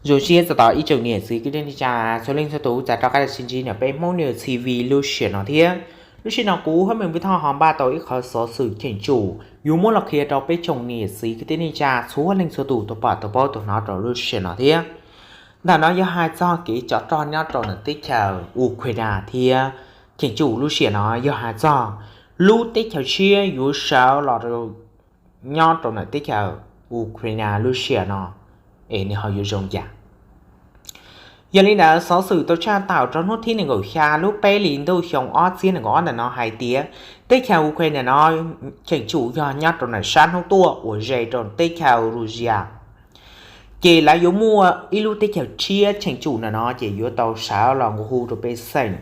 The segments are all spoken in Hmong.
Zoo siab txog ib tsoom niam txiv kwv tij neej tsa txhua leej txhua tus tau rov qab los sib ntsib ntawm peb Hmoob News T V lub sij hawm no thiab. Lub sij hawm no kuv Huab Meej Pub Thoj ho npaj tau ib qho xov xwm cheem tsum yuav muab los qhia rau peb tsoom niam txiv kwv tij neej tsa txhua leej txhua tus tau pom tau paub tau hnov rau lub sij hawm no thiab. Ntawm no yog hais txog kev tsov rog nyob rau ntawm teb chaws Ukraine thiab. Cheem tsum lub sij hawm no yog hais txog lub teb chaws tshiab yuav sawv los nyob rau ntawm teb chaws Ukraine lub sij hawm no es nws ho yuav zoo cas. Yog li ntawd xov xwm tau tshaj tawm rau hnub thib nees nkaum xya lub peb hlis ntuj xyoo ob txhiab nees nkaum ob ntawm no hais tias teb chaws Ukraine no cheem tsum yog nyob rau ntawm sab hnub tuaj uas ze rau teb chaws Russia, ces lawv yuav muaj ib lub teb chaws tshiab cheem tsum ntawm no ces yuav tau sawv los nqua hu rau pej xeem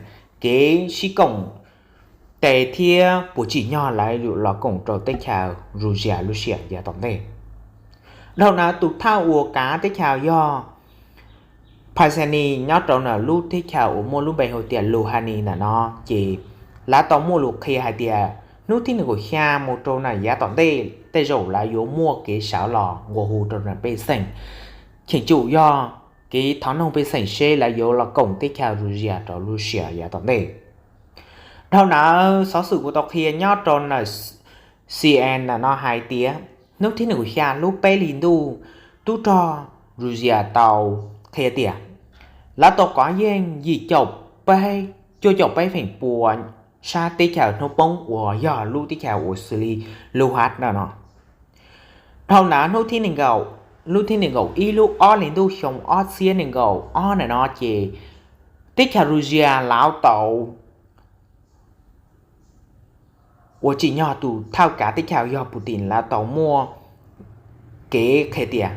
kev sib koom tes thiab puas tsim nyog lawv los koom rau teb chaws Russia lub sij hawm yav tom ntej. Dhau ntawd tus thawj uas kav teb chaws yog Phaisani nyob rau ntawm lub teb chaws uas muaj lub npe hu tias Luhani ntawm no, ces lawv tau muaj lus qhia hais tias hnub thib nees nkaum xya mus rau ntawm yav tom ntej tej zaum lawv yuav muaj kev sawv los nqua hu rau ntawm pej xeem, cheem tsum yog kev thov noog pej xeem seb lawv yuav los koom teb chaws Russia rau lub sij hawm yav tom ntej. Dhau ntawd xov xwm kuv tau qhia nyob rau ntawm C N N ntawm no hais tias hnub thib nees nkaum xya lub peb hlis ntuj tub rog Russia tau qhia tias lawv tau kov yeej yim caum peb, cuaj caum peb feem pua sab teb chaws hnub poob uas yog lub teb chaws uas xws li Luhansk no. Dhau ntawd hnub thib nees nkaum, lub thib nees nkaum ib lub ob hlis ntuj xyoo ob txhiab nees nkaum ob ntawm no ces teb chaws Russia lawv tau uas tsim nyog tus thawj kav teb chaws yog Putin lawv tau muaj kev qhia tias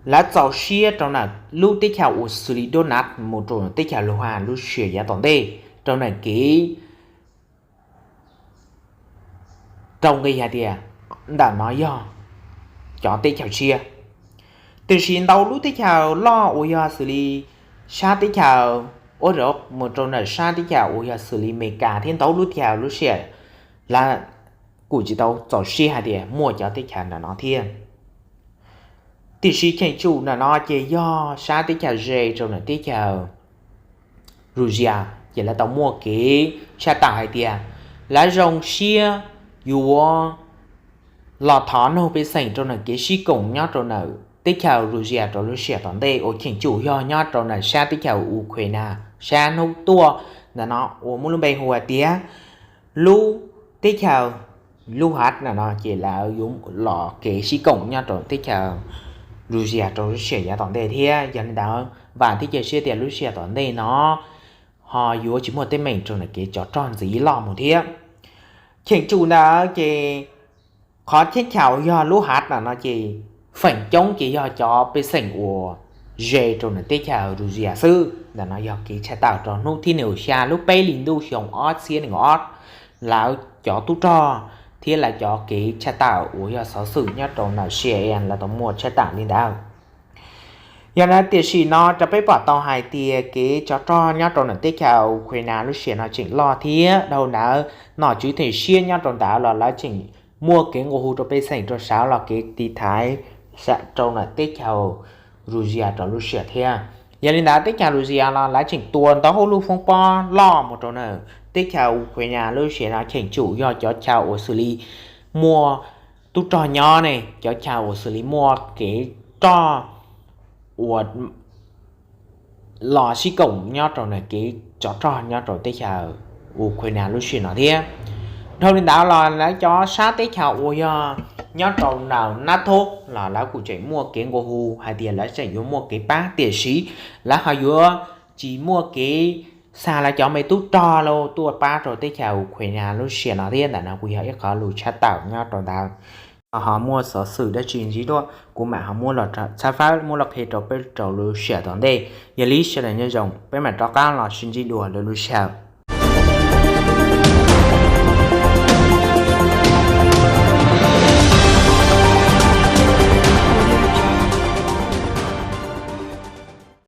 lawv txaus siab rau ntawm lub teb chaws uas xws li Donetsk mus rau teb chaws Luhansk lub sij hawm yav tom ntej rau ntawm kev rau nqi hais tias ntawm no yog cov teb chaws tshiab. Tiam sis ntau lub teb chaws loj uas yog xws li sab teb chaws ua rov mus rau ntawm sab teb chaws uas yog xws li Amelikas thiab ntau lub teb chaws lub sij hawm lawv kuj tsis tau txaus siab hais tias muaj cov teb chaws ntawm no thiab. Tiam sis cheem tsum ntawm no ces yog sab teb chaws ze rau ntawm teb chaws Russia, ces lawv tau muaj kev tshaj tawm hais tias lawv zoo siab yuav los thov noog pej xeem rau ntawm kev sib koom nyob rau ntawm teb chaws Russia rau lub sij hawm tom ntej uas cheem tsum yog nyob rau ntawm sab teb chaws Ukraine sab hnub tuaj ntawm no uas muaj lub npe hu hais tias lub teb chaws Luhansk ntawm no ces lawv yuav los kev sib koom nyob rau teb chaws Russia rau lub sij hawm yav tom ntej thiab. Yog li ntawd vam thiab cia siab tias lub sij hawm tom ntej no ho yuav tsis muaj teeb meem rau ntawm kev tsov rog ntxiv loj mus thiab. Cheem tsum ntawd ces qhov teb chaws yog Luhansk ntawm no ces feem coob ces yog cov pej xeem uas ze rau ntawm teb chaws Russia xwb. Ntawm no yog kev tshaj tawm rau hnub thib nees nkaum xya lub peb hlis ntuj xyoo ob txhiab nees nkaum ob lawv cov tub rog thiab lawv cov kev tshaj tawm uas yog xov xwm nyob rau ntawm C N N lawv tau muaj tshaj tawm li ntawd. Yog li ntawd tiam sis no rau peb pom tau hais tias kev tsov rog nyob rau ntawm teb chaws Ukraine lub sij hawm no tseem loj thiab dhau ntawd nom tswv theem siab nyob rau ntawd los lawv tseem muaj kev nqua hu rau pej xeem rau sawv los kev tiv thaiv rau ntawm teb chaws Russia rau lub sij hawm thiab. Yog li ntawd teb chaws Russia los lawv tseem tua ntau hauj lwm foob pob loj mus rau ntawm teb chaws Ukraine lub sij hawm no cheem tsum yog cov chaw uas xws li muaj tub rog nyob ne, cov chaw uas xws li muaj kev rog uas los sib koom nyob rau ntawm kev tsov rog nyob rau teb chaws Ukraine lub sij hawm no thiab. Dhau li ntawd los lawv cov sab teb chaws uas yog nyob rau ntawm NATO los lawv kuj tseem muaj kev nqua hu hais tias lawv tseem yuav muaj kev pab tiam sis lawv ho yuav tsis muaj kev xa lawv cov me tub rog los tuaj pab rau teb chaws Ukraine lub sij hawm no thiab. Ntawm no kuj yog ib qho lus tshaj tawm nyob rau ntawd. Ho muaj xov xwm dab tsi ntxiv dua kuv mam ho muab los tshawb fawb muab los qhia rau peb rau lub sij hawm tom ntej. Yog li sawv daws nyob zoo peb mam rov qab los sib ntsib dua lwm lub sij hawm.